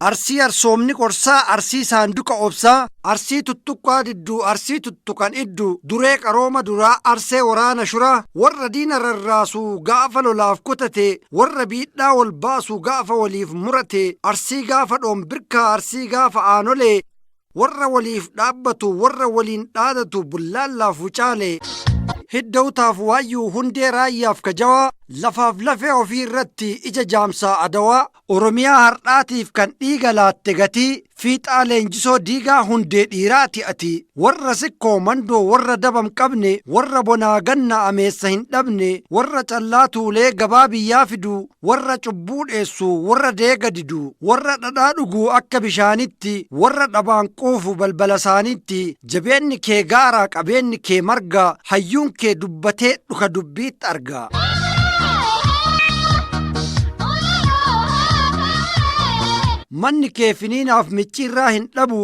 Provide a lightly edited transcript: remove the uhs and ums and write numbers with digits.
Arsii arsoomni qorsaa, Arsii saanduqa obsaa, Arsii tuttuqqaa didduu, Arsii tuttuqan iddu, duree qarooma duraa, Arsee waraana shuraa, warra diina rarraasu gaafa lolaaf kutate, warra biidhaa wal baasu gaafa waliif murate, Arsii gaafa dhoonbirkaa, Arsii gaafa aanolee, warra waliif dhaabbatu, warra waliin dhaadatu bullaallaaf wucaalee. Hidda utaaf waayyuu hundee raayyaaf kajawaa, lafaaf lafee ofii irratti ija jaamsaa adawaa, Oromiyaa har'aatiif kan dhiiga laatte gatii, fiixaa leenjisoo diigaa hundee dhiiraati ati. Warra sikkoo mandoo warra dabam qabne, warra bonaa ganna ameessa hin dhabne, warra callaa tuulee gabaa biyyaa fidu, warra cubbuu dheessu, warra deega didu, warra dhadhaa dhugu akka bishaanitti, warra dhabaan quufu balbala isaaniitti, jabeenni kee gaara qabeenni kee marga, hayyuun kee dubbatee dhuka dubbiitti arga. Manni kee finiinaaf micciirraa hin dhabu.